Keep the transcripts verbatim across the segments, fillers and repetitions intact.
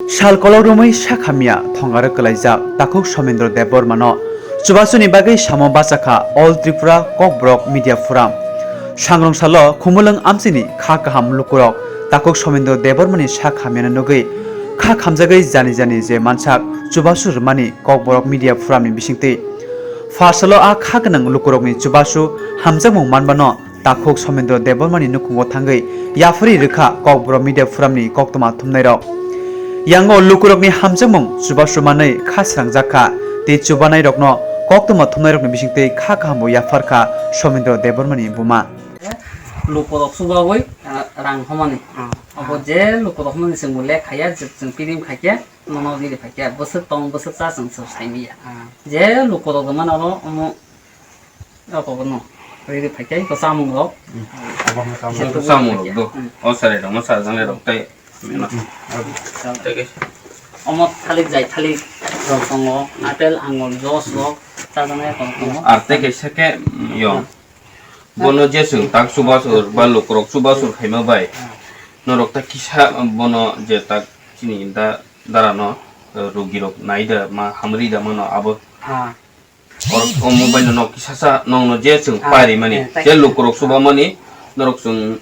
Sal kolok romwi sakha miya thongaro kwlaijak takhuk Somendro Debbarmano chubasuni bagwi samo bachakha All Tripura Kokborok Media Forum. Sangrong salo Khumulwng amchini kha kaham lukurok takhuk Somendro Debbarmani sak hamyano nugwi kha khamjagwi jani jani je mansak chubasu rwmani Kokborok Media Forumni bisingtwi. Pharsalo a kha gwnang lukurokni chubasu hamjakmung manbano takhuk Somendro Debbarmani nukhungo thangwi yapharwi rwkha Kokborok Media Forumni koktwma thumnairok. Yango lukurokni hamjakmung chubasu manwi kha srangjakha tei chubanairokno koktwma thumnairokni bisingtwi kha kahambo yapharkha Somendro Debbarmani buma. Lukurok chubawi, ah, rang homani. Ah. Abo je lukurok homani chwng bo lek khaiya, je chwng pidim khaikhe, nono riri phaikhe, bwswk tong, bwswk cha chwng chwng saimanya. Ah. Je lukurok rwmani oro omo Rok no. Riri phaikhe to chamung rok. Abo no chamung. Chamung rok do. Hmm. O sarai rok, o sarai rok tei. Hmm. Tei ke. Omo thalik jai thalik rok tongo, apple, angul, juice rok, chajaknai rok tongo. Ar tei kaisa khe, mm, yo. Hmm. Bono je chwng tak chubasur ba lukurok chubasur khaima bai. Hmm. Norok ta kisa bono je tak chini da, dara no, eh, rugi rok nai da ma hamri da mano abo. Ah. Or-, o mobile no nok kisa sa nong no je chwng Ah, pairi mani, eh, tai je lukurok chuba mani, norok chwng,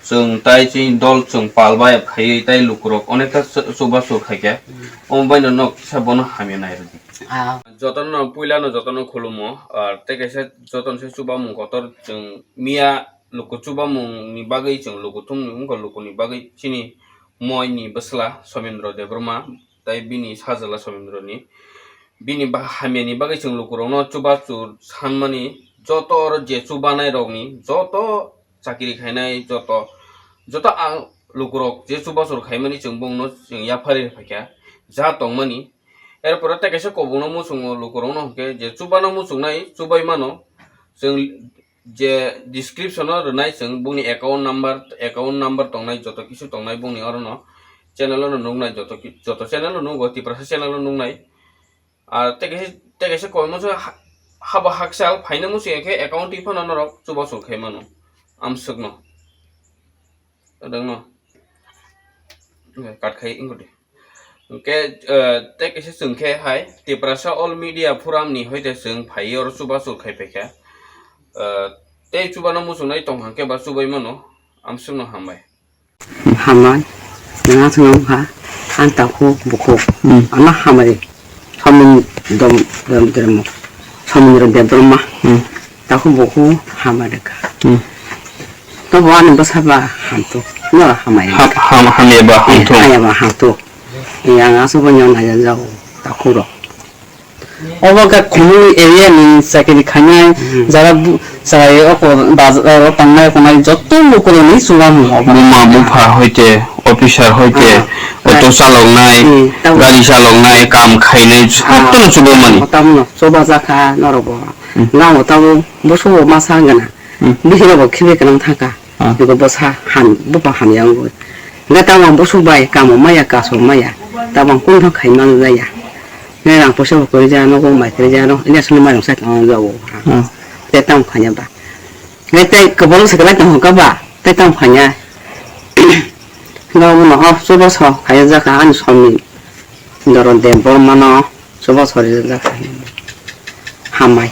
chwng tai chini dol chwng pal bai khaiwi tai lukurok onekta chu-, chuba chwng khaikha. Hmm. O mobile no nok kisa bono hamya nai rwdi. Ah. Jotono puila no jotono khulumo, ah, tei kaisa jotono se chubamung kotor chwng miya luku chubamung ni bagwi chwng luku thumni wngkha lukuni bagwi chini moi ni bwsla Somendro Debbarma. Tai bini sajla Somendroni. Bini ba-, hamyani bagwi chwng lukurokno chubachu sanmani, joto oro je chubanairokni, joto chakiri khainai, joto, joto ang lukurok je chubachur khaimani chwng bongno chwng yapharwi phaikha, ja tongmani. Erpore tei kaisa kobokno muchungo lukurokno hwnkhe je chubano muchungnai chubai mano, chwng je description o rwnai chwng bongni account number, account number tongnai, joto kisu tongnai bongni orono channel o no nuknai, joto ki-, joto channel o nugo, Tiprasa channel o nuknai. Ar tei kaisa, tei kaisa koimon se ha-, haba hakchal phaina muchung ya khe account twi phano norok chubachu khai mano amswkno. Adangno. Kat khai wngkha de. Hwnkhe, eh, tei kaisa chwng khe hai, Tiprasa All Media Forum ni hoite chwng phaiwi oro chubachu khai paikha. Eh, tei chubano muchungnai tong hwnkhe ba chubai mano, amswkno hambai. Hambai, nang aswkno wngkha, ang takhuk bukhuk, Hmm. ano hambai. Somin dom, dom, dom, Somindro Debbarma. Hmm. Takhuk bukhuk hambai rwkha. Hmm. Tobo ani bwsa ba hamthuk, no hambai Ha-, rwkha. Ham-, hamya ba hamthuk. Hamya ba hamthuk. Yang aswk bo nang nai jago, takhuk rok. Obo khe khumui area ni chakiri khainai, Hmm. jara bu-, chwrai oko bazar o tangnai hwnai joto lukurokni chubamu obo. Buma bupha hoite, officer hoite, Ah, auto ah. Chaloknai, Hmm, tamo. Gari chaloknai, kam khainai, Ah. jotono chubamani. Tamo no, chuba jakha norok bo. Hmm. Nang o tamo, boso bo masa gana. Hmm. Bihira bo khibi kanang thangkha. Ah. Biko bwsa ham, bupha hamya wngwi. Hwnkhe tamo bwswk bai kamo maya, kaso maya, tamo kunu khai man jaya. Ne rang poisa bo kwrwi jaya, nogo mai kwrwi jaya, no, ini aswkno mairum sai tong jago. Ah. Tei tamo khanya ba. Hwnkhe tei kwbangma se kwlai tong kha ba, tei tamo khanya. Hwnkhe omo no ho, chubachu khaya jakha ani Somindro Debbarmano. Chubachu rijak hambai.